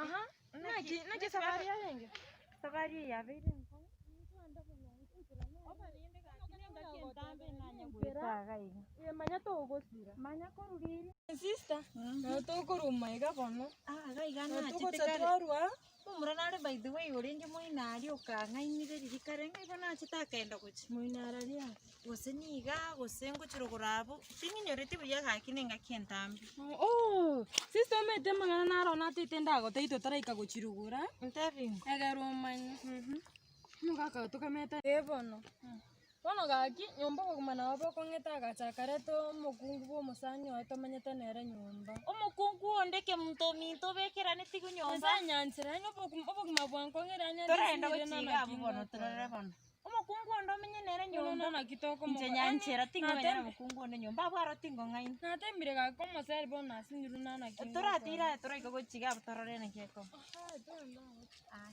Aha, naki naki esafari yarenge? Esafari eye yabeire enkong'u. Ee manya togosira. Manya korwa riria. Sister, nabo tokoruma iga bono. Ah, iga iga Nabo nachete togocha kare. twarwa. Omomura nare by the way orenge moino aria okang'ainire riria kare ng'a igo nachete akaenda gochia. Moino araria ase. Gose niga gose ngochia rogoro abwo, ting'inyoreti buya gaki na engaki entambe. Oh, sister omanyete amang'ana naro natete ndagotebie totaraika gochirugura, Ntebi ng'o? egere omanye. Omogaka oyo tokamete ee bono. Bono gaki, nyomba obogima nabo bokong'eta agacha akareta omokungu bwa omosani oye tomenyete nere nyomba. Omokungu onde kemonto ominto obekeraneti nyomba. Nyasae nyanchera, yaani obogima obogima bwankong'eire yaani Torende ndisinyire gochia iga naki abwo bono, ngokora. torore bono. Omokungu onde omenye nere Bono nyomba. naki Inche tokomokora. nyanchera tingomenya Natem- na mokungu onde nyomba, abwo aro tingong'aini. Natemire gaki komoseri bono nasinyirwe naki ngokora. Toratire aye toraika gochia iga abwo torore naki ekoba. Aha, twende abwo. Aya.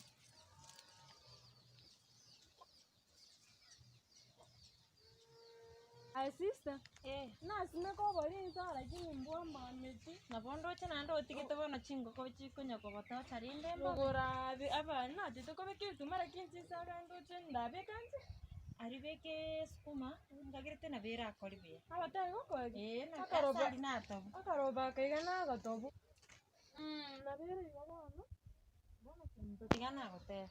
Aye sister, Eh. nasimeka oborinzi lakini mbwamameti. Nabo ndoche naende otigete bono chingoko chikonya kogotocha rende mbobe. Rogoro aba nachete kobeka ebituma lakini chinsaga ndoche ndabeka inche. Aria beka esukuma, nkagerete nabo erakori buya. Abatari gokori? Ee, na Akaroba- ase aria natobu. Akaroba aka iga nagatobu. Nabo ere igo bono. Bono kemunto tiga nagoteba.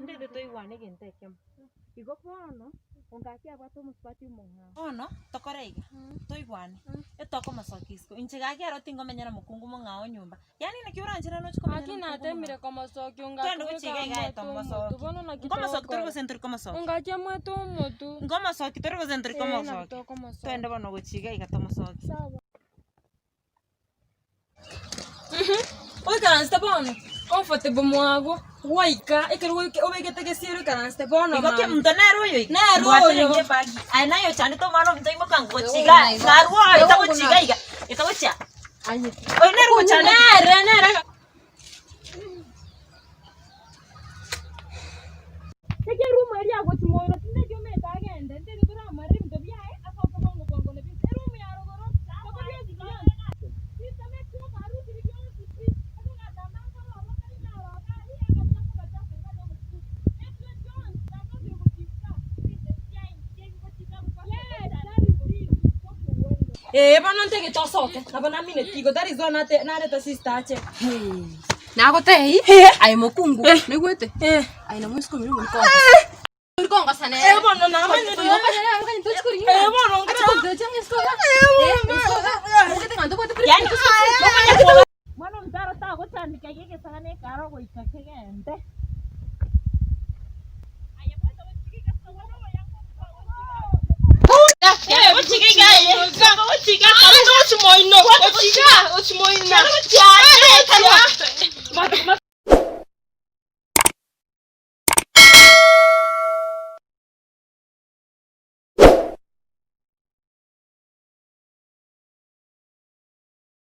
Ndete toigwane egento ekemo. Igo bono, ongaki abwate omosubati omong'ao. Bono, tokore iga, toigwane, etokomosokia isiko. Inche gaki ero tingomenya na mokungu mong'ao nyomba. Yaani naki oranchera nochi komenya Gaki na mokungu natemire mong'ao? komosokia Twende ongaki gochia bweka iga iga aye amwete omotu tomosoki. bono naki Nkomosoki tori togokora. gose ntori komosoki? Ongaki amwete omotu. Nkomosoki tori gose ntori Ee nabo komosoki? tokomosokia. Twende bono gochia iga iga tomosoki. Sawa. Oikaransete bono comfortable mwago, gwaika ekero goika obegete gesieri oikaransete bono Igo mambia. kemunto nere oyo iga? Nere Mbwate oyo. renge ebagi. Aye naye ochandete omwana ominto imoka ngochia iga, narwo oyo etagochia iga iga, etagochia. Oyo nere ogochandete. Nere nere. Eke erumu eria agochia moino tindeti omanyete agende, ntete toramare ebinto biaye asoke bwango bwango na bionsi. Erumu ya rogoro, mpaka bionsi bionsi. Chisame chioka arusiri bionsi pi, ase agatamba nkoro ororo kare naro iga aria agacha kobacha ase iga obotuko. Echio chionsi asokire gochika. Yes, that is it. Ee bono ntagete osoke, nabo namineti igo that is why nate nareta sister ache. Nagotebia, aye mokungu, naigwete? Aye na moiseke omino mori kongosa. Mori kongosa nere. Eh, bono namanyete. Oyo okonyora yare okanye tochi korigia. Eh, bono Ache kogocha ng'a isiko iga. Eh, isiko iga. Omogete ng'a ntobwate Yaani, privilege tochi korigia. Mwana ominto aro tagochandeka iga egesagane ekero ogoika kegende.